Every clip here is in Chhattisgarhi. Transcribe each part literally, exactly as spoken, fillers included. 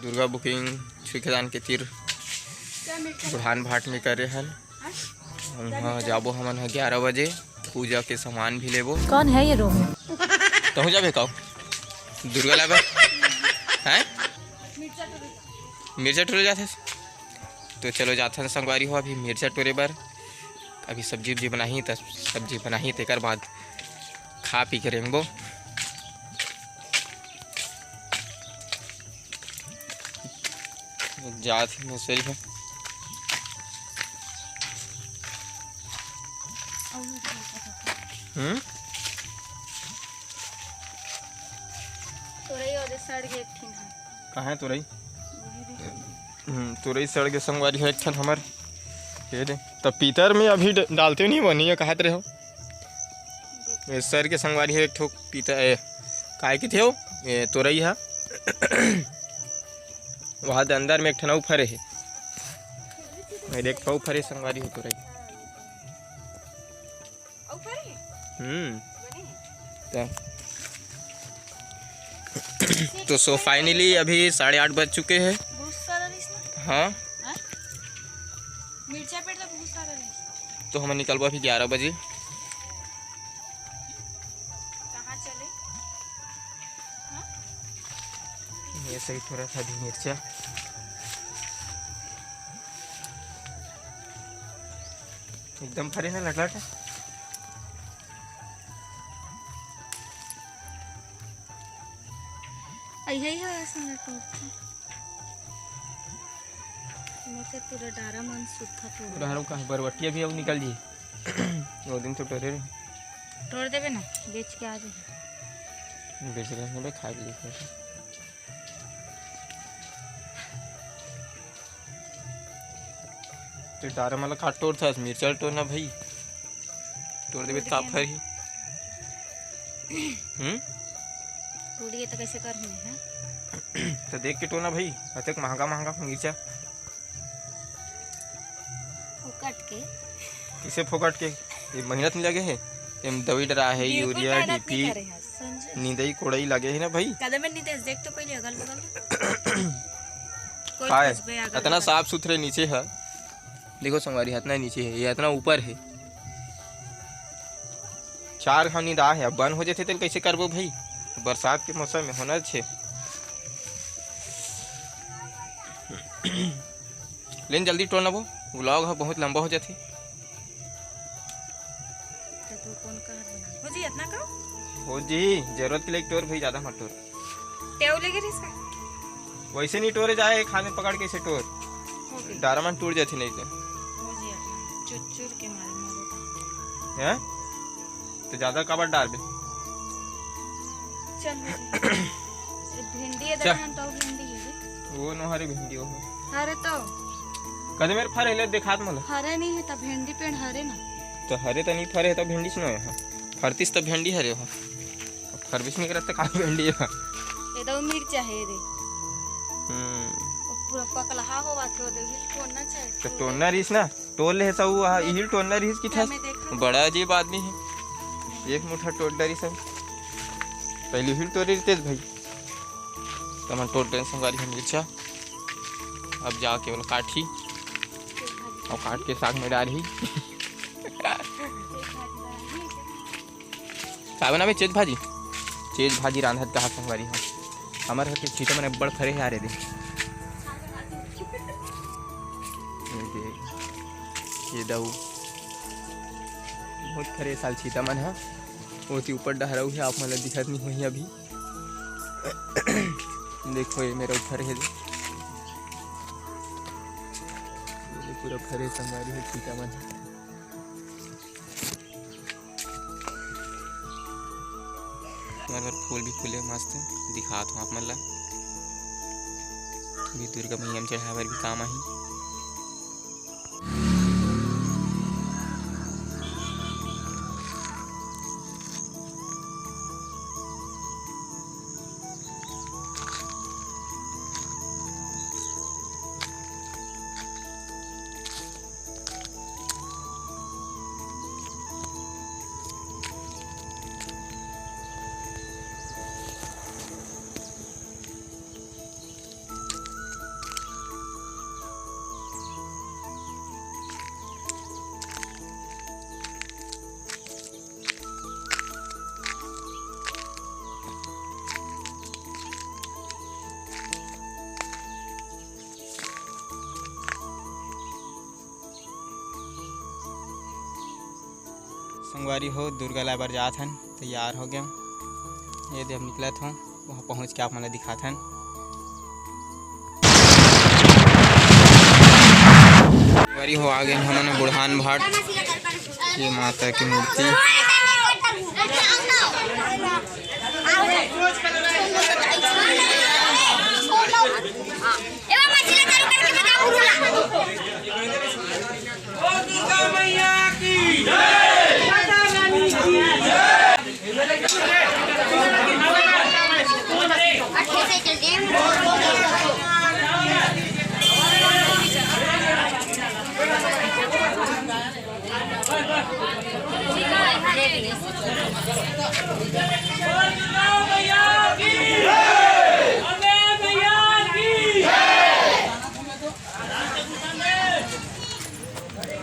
दुर्गा बुकिंग छुईखेदान के तीर बुढ़ान भाट में करे हन। उहाँ जाबो हमन ह ग्यारह बजे, पूजा के सामान भी लेबो। कौन है ये रोमी? तहूँ जाबे का दुर्गा लाबे? हैं? मिर्चा टोरे जाथस? तो चलो जाथन संगवारी हो अभी मिर्चा टोरे बर। अभी सब्जी उब्जी बनाही, त सब्जी बनाही, तेकर बाद खा पी के रेंगबो। जात हे मसूरी ह। हम्म? तोरई ओदे सड़ गे एक ठिन ह। कहाँ हे तोरई? हम्म, तोरई सड़ गे संगवारी हो एक ठन हमर। ये दे। तब पीतर में अभी ड-, डालते नहीं बनी है, कहत रहे हो। ये सर के संगवारी है एक ठो पीता, ए, काय के थे हो? ये तोरई हा। वहाँ दे अंदर में एक ठन अउ फरे है। मेरे एक ठो अउ फरे संगवारी हो तोरई। हम्म। त-, तो so finally अभी साढ़े आठ बज चुके हैं। बहुत सारा रहीस ना? हाँ। हाँ? मिर्चा पेड़ तो बहुत सारा रहीस। तो हम निकलबो अभी ग्यारह बजे। कहाँ चले? हाँ? ये सही थोड़ा था भी मिर्चा। एकदम फरे ना लटलट। अइहे ही हो ऐसा लटलट। मोर से पूरा डारा मन सूखा पूरा। रहरो का बरवटिया भी अब निकल जी। वो दिन तो टोरे रहे। टोर देबे ना, बेच के आ जाए। बेच रहे हैं बे, खाए के लिए। तो डारा मन ला काट टोर था, मिर्चा टोरना भाई। टोर देबे त का फरही? हम्म? टूट गे त कैसे करहूँ मैं, हाँ? तो देख के टोरना भाई, अतेक महंगा महंगा मिर्चा। फोकट के। किसे फोकट के? ये मेहनत नहीं लगे है, एम दवाई डरा है, बिल्कुल यूरिया, मेहनत नहीं डीपी, करे है, संजय। निंदई कोड़ई लगे है ना भाई। कदम में नितेश, देख तो पहले अगल बगल में। कोई काय? पूछबे अगल अतना बगल। साफ सुथरे नीचे है, देखो संगवारी, अतना नीचे है, ये अतना ऊपर है। चार घाव निंदा है, अब बन हो जाथे तेल कैसे करबो भाई? बरसात के मौसम में होना छे। लेन जल्दी टोर ना वो, vlog ह बहुत लंबा हो जाथे। तो तू कौन कहत बना? हो जी, इतना का? हो जी, जरूरत के लिए टोर भाई, ज्यादा मत टोर। टेव लेगे रहिस का? वैसे नहीं टोरे जाए, खाने पकड़ के इसे टोर। हो गई। डारा मन टूट जाथे नहीं तो। हो जी, अपना चुर चुर के मारे मारो। हैं? तो ज्यादा काबर डारबे? चल, हो जी। भिंडी है, चल। देखा हम तो भिंडी है जी। वो नो हरे भिंडी वो। हरे तो। कदे मेर फरे ले देखात मोला। हरे नहीं है, तब भिंडी पेड़ हरे ना। तो हरे तो नहीं फरे, तो भिंडी सुनो यहाँ। फरतीस तो भिंडी हरे हो। अब फरबीस नहीं करत तो का भिंडी हो। ये तो मिर्चा है रे। हम्म। वो पूरा पकलहा होवा थे, वो देखिए, टोरना चाहिए। तो टोरना रहीस ना, टोर ले सब वो, हाँ, इहिल टोरना रहीस कि था। मैं देखा। बड़ा अजीब आदमी है, एक मुठा टोर डारी सब। पहले इहिल टोरे रहिते भाई। तमन टोर टेंशन वाली हम मिर्चा। अब जाके ओला काटही। अउ काट के साग में डारही। का बनाबे? चेज भाजी। चेज भाजी रांधत कहा संगवारी हो। हमर घर के छीटा मन अब्बड़ फरे हे, आ रे दे। ये दे। ये दऊ। बहुत फरे साल छीटा मन ह। ओती ऊपर डहराऊ हे, आप मन ल दिखत नहीं होही अभी। देखो, ये मेरा ऊपर है, ये पूरा फरे संगवारी है, छीटा मन। हमारे घर फूल भी फूले मस्त, दिखात हूँ आप मन ला। भी दुर्गा मैया में चढ़ाए बर भी काम आही। संगवारी हो, दुर्गा लाए बर जात हन, तैयार हो गए। ये दे, हम निकलत हों, वहाँ पहुँच के आप मन ला दिखात हन। संगवारी हो, आ गए हमन बुढ़ान भाट, ये माता की मूर्ति। दुर्गा मैया की जय।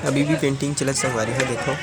अभी भी painting चलत संगवारी हो, देखो।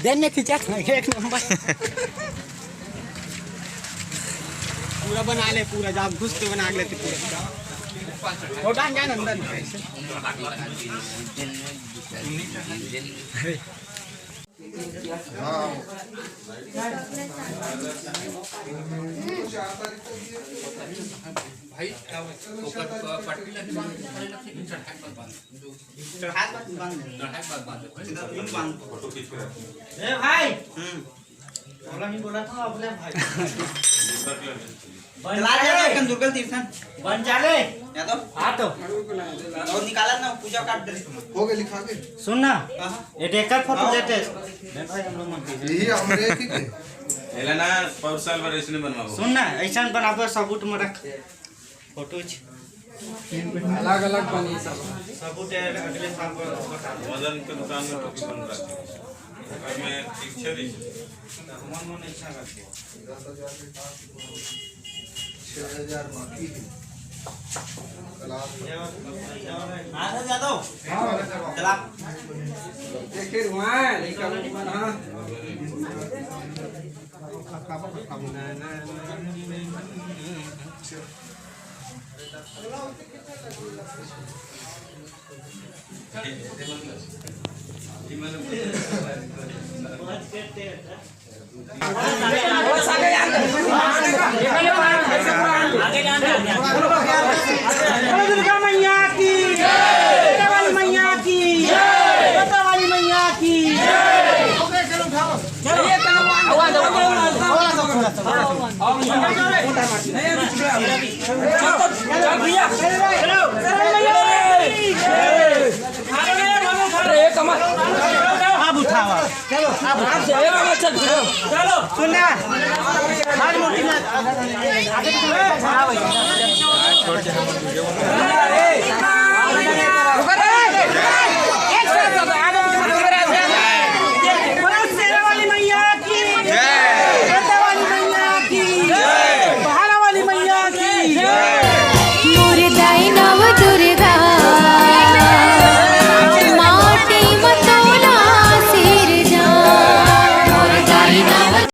देन में खींचा था, एक नंबर। पूरा बना ले, पूरा जाम घुस के बना लेते पूरा। फोटा क्या नंदन? भाई, ओकर पट्टी लगी बांध, चढ़ाई पर बांध। चढ़ाई पर बांध। ए भाई, हम्म। बोला नहीं, बोला था अपने भाई। बन चला जा, जा। कन दुर्गल तीर्थन। बन जा ले। या तो? हाँ तो। और निकाला ना, पूजा काट दे। हो गए, लिखा के। सुन ना, हाँ, हाँ। ये देखकर फोटो हाँ। लेते हैं। नहीं भाई, हम लोग मन यही हमरे की थे। एला ना, पौर साल भर ऐसने बनवाबो। सुन ना, ऐसा बनाबो, सबूत में रख। फोटो छ-, अलग-अलग बनी सब। सबूत है, अगले साल पर बता दो। मदन के दुकान में टोपी बन रहा है। घर में ठीक छे नहीं छे। मन, मन अच्छा कर दिया। छह हजार बाकी है। कलास। आ जा, जा दो। हाँ। चला। एक, एक वहाँ है, लड़का लोग मन, हाँ। दुर्गा मैया की, शेरावाली मैया की, शेरावाली मैया की। अब उठावा। चलो, अब उठावा। चलो। सुन ना। हर मूर्ति में आगे पीछे हाँ भाई।